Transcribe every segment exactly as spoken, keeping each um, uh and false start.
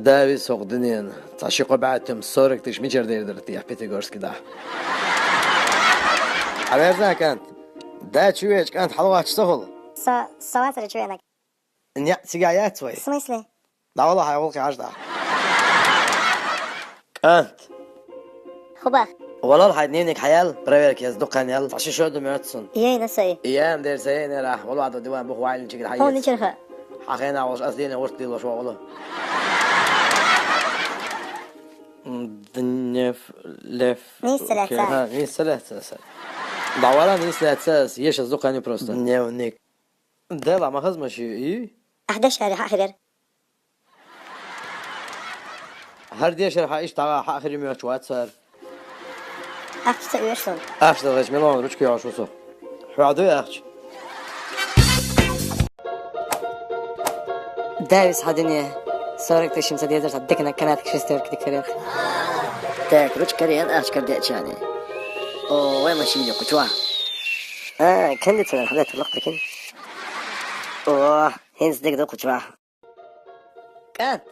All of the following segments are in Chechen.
Дави сох дунен. Цхьа ши-кхо бӀаь тем сорок тысяч мичара дер дара те Пятигорске дахь? Хьаверзан, кӀант. Да чу веч, кӀант, хьалавач ца хула. Со, со вацара чу венаг. Не, цига яц вай. В смысле? ДӀавала хьай гӀулакхе хьажа дӀа. КӀант. Хубах. Валал хьай дневник хьаял, проверка еза дукханел. Цхьа ши шо ду моьтту сун. Ей, на сай. Ия, ам дер сай, нера, вала вада диван бух вайлин чигра хьай. Хьо ничарха? Хьа хена волш ас дийна урт лилош вогӀула. Днев, лев. Нийса лаьца. Ха, нийса лаьца. ДӀавала нийса лаьца, ес ас дукханю просто. Дневник. Дела ма хазмаши, и? Ахь дешари хьа хирер. ХӀара дешар хьа иштта хьа хири моьттуш вацар. Ахча ца оьшу суна. Ахча далгӀача мелон ручка йогӀуш ву со. ХьоьгӀа дуй ахча? Давис хьа дуне. Сорок тысяч сад езар сад дикана канатка шестерка дикарер. Так, ручка карен ахча кар дечани. О, вай машине кучва. А, кондиционер хьалет лох прикинь. О, хинс дик ду кучва. КӀант.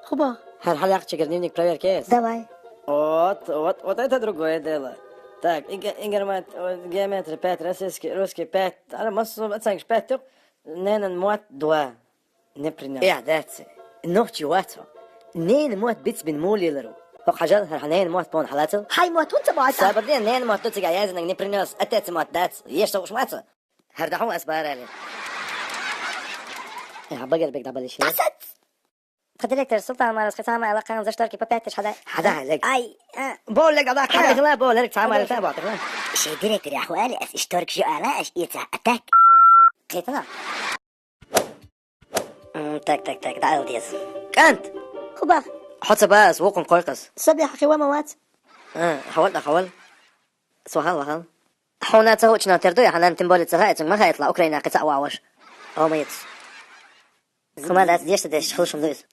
Хуба. ХӀара хьалакхчигара дневник проверка ес. Давай. Вот, вот, вот это другое дело. Так, инг-, ингармат, о, геометрия пять, российский, русский пять. Ара, массу оценкаш пять тук. Ненан мот два. Не принёс. Я, дац. Нохчи вацо. Ненан мот биц бин мулилару. Хо хажал, хар ненан мот пон халацал. Хай мот хунца баца. Сабр ден, ненан мот туцига язынаг не принёс. Отец мот дац. Еш со ушмаца. ХӀара дахьа ас барали. Э, хьа багар бек дабалиш. Асац! Тха директор Султан Марас кхы цхьа ма аьлла, кхана за шторки по пять тысяч хьадай. Хьадай, лег. Ай, а. Бо, лег, ала, хьадай, хила, бо, лерг цхьа ма аьлла, бо, тхила. Шей директор яху али, ас шторки жо ала, аш ица атак. Кхетана? М, так, так, так, да, ал дез. КӀант! Хубах. Хоца бас, вукъун койкъас. Саби хьахи ва ма вац. А, хавал да, хавал. Сухал, вахал. Хьуна ца хучна терду, я ханан тем более ца хай, цунг ма хайтла, Украина кица ваваш. О, моец. Хума дац дешта деш, хлушум дуйс.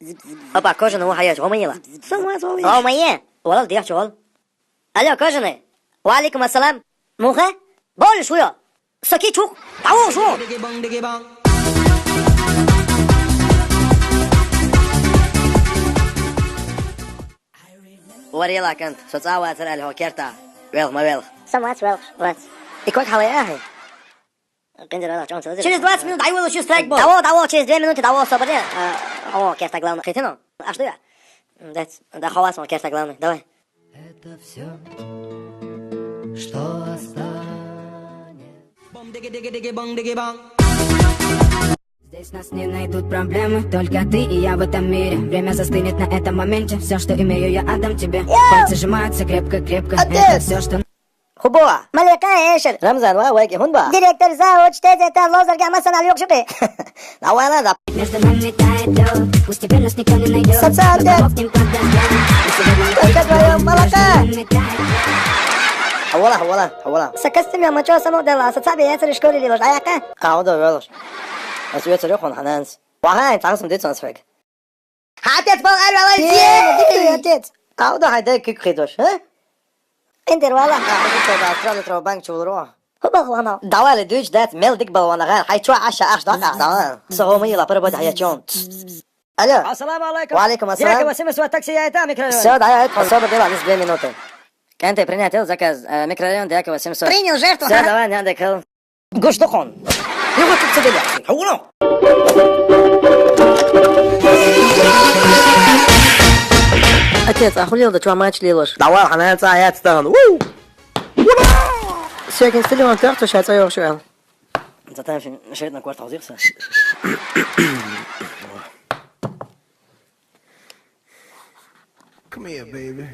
Опа, кожаный ухаеш, о, моела. Сам ваз вал. О, мое. Валал деш, вал. Алло, кожаный. Ва алейкум ассалам. Муха? Боль шуё. Соки чух. Тау шу. Варила кент, соцава цараль хо керта. Велх, ма велх. Сам вац, велх, вац. И кот хала яхи? Кендер валах, чон созер. Через двадцать минут дай вылучу страйк бол. Того, того, через две минуты того, собаде. О, керта главный. Хитино? А что я? Да, да, хавас, он керта главный. Давай. Это всё, что осталось. Здесь нас не найдут проблемы, только ты и я в этом мире. Время застынет на этом моменте. Всё, что имею, я отдам тебе. Пальцы сжимаются крепко-крепко. Это всё, что... Хубо. Малика эшер. Рамзан ва вайки хунба. Директор за учтезе та лозер гамма сана люк шуки. Давай, ладно. Между нами тает лёд, пусть теперь нас никто не найдёт. Социал дед. Только твоё молоко. Хавала, хавала, хавала. Сакастым я мачо само дела, сацаби я цари школи лилош, аяка? Кауда велош. Ас я цари хон хананс. Вахай, тагсум дит сан сфек. Отец пол арвала. Отец. Кауда хайда кик хидош, а? Интервала. Австралия тро банк чулро. Хубах вана. Давай, дуч дат, мел дик балвана ган, хай чуа аша аш да. Давай. Согома ела пара бада хая чон. Алло. Ассаламу алейкум. Ва алейкум ассалам. Директор Васимов, свой такси, я это микро. Всё, да, я это особо дела, здесь две минуты. Кенте принятел заказ, э, микрорайон Дьякова семьсот. Принял жертву. Всё, давай, не надо кал. Гуштухон. Его тут собеля. Хауно. Отец, охуел, да чё, матч лилош? Давай, хана ца, я стан. Уу! Сегодня стиль он так, что сейчас я ушел. Затем шесть на квартал зирса. Come here, baby.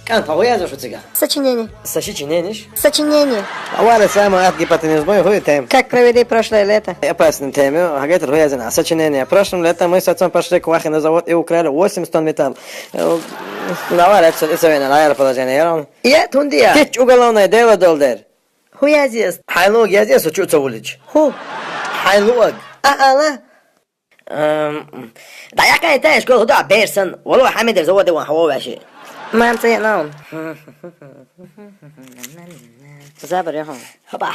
КӀант, хьо хӀу язъеш цига? Сочинение. Сочинение? Сочинение. А вара самая от гипотенузы, хӀу тем. Как провели прошлое лето? Опасная тема, хагатар хӀу язъеш. Сочинение. Прошлым летом мы с отцом пошли к Вахе на завод и украли восемьсот тонн металла. Э, на вара это, это, наверное, положение. Я вам... Я, тундия. Кич уголовное дело долдер. ХӀу язъеш? Хьайлуг язъеш, чу цавулич. ХӀу. Хьайлуг. А, ала. Эм, да я кай теш гол худа берсан. Вало Хамидер заводе ван хава ваши. Мам, це нам. Забер я хам. Хоба.